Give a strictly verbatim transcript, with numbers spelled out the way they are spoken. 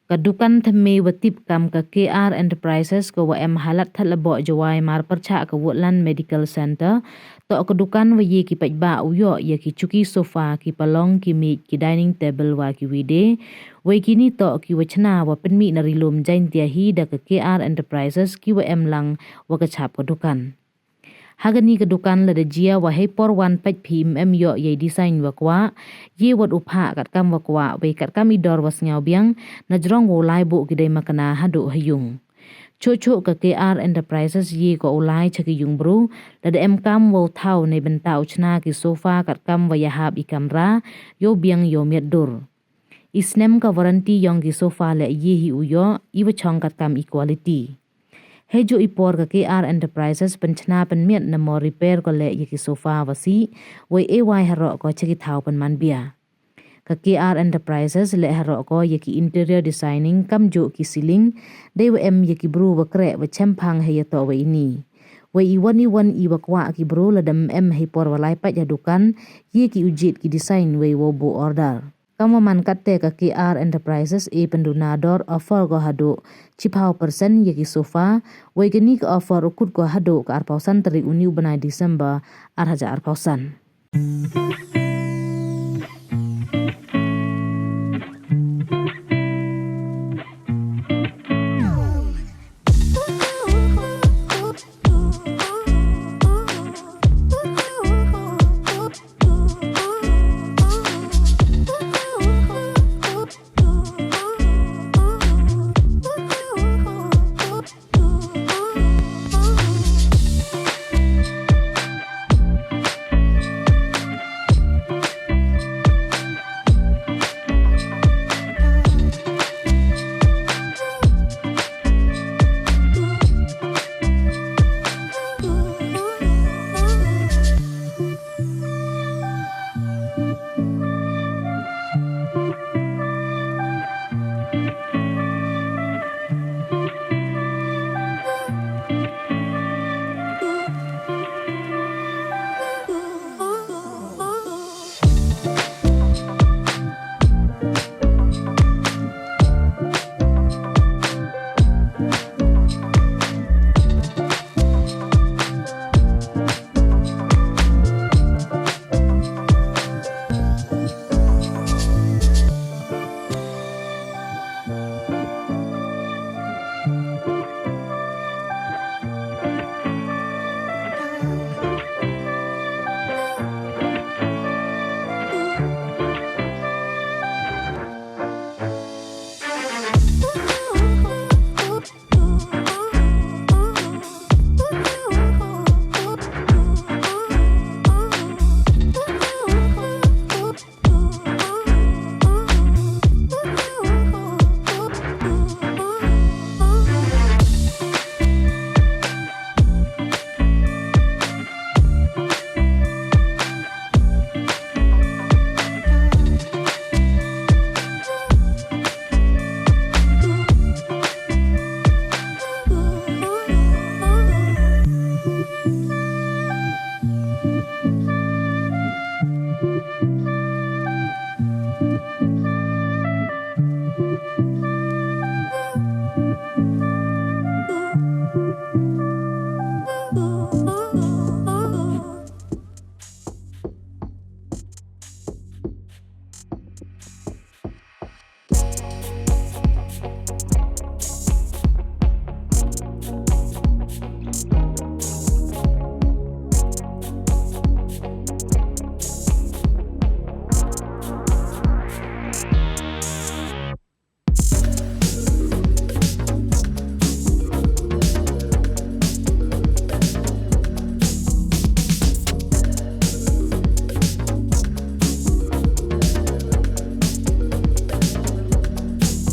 Ka dukan thymme wa tip kam ka K R Enterprises ka wa em ha Ladthadlaboh, Jowai, mar pyrchah ka Woodland Medical Centre, toh ka dukan wa ye ki paidbah u yoh ya ki chuki sofa, ki palong, ki miej, ki dining table wa ki wide. Wei kini toh ki wa chna wa pynmih na ri lum Jaintia hi da ka K R Enterprises ki wa em lang wa ka chap ka dukan. Ha kani ka dukan lada jia wa hei por wan peit phi ym em yoh yei design wa kwah, ye wat u phah katkam wa kwah, wei katkam i dor wa sñiaw biang, na jrong wow lai buh ki dei makna haduh ha yung. Choh choh ka K R Enterprises ye ko u lai cha ki yung bru, lada em kam wow thaw neibynta u chna ki sofa katkam wa yahap i kamra, yow biang yow miat dur. I snem ka warranty yong ki sofa leh ye hi u yoh, i wa chong katkam i quality. Hei jooh i por ka K R Enterprises pynchna pynmiat na mo repair ko leh ya ki sofa wa sih, wei e wai haroh ko cha ki thaw pynman bia. Ka K R Enterprises leh haroh ko ya ki interior designing kamjooh ki ceiling, dei wa em ya ki bru wa kreh wa chemphang hei ya toh wa ini. Wei i wan i wan i wa kwah ki bru lada ym em hei por wa lai peit ha dukan, ye ki u jied ki design wei wow buh order. Kam wa man katte ka K R Enterprises e pynduna dor offer ko haduh chiphaw percent ya ki sofa, wei kani ka offer u kut ko haduh ka arphaw san tarik uni u bnai December ar hajar arphaw san.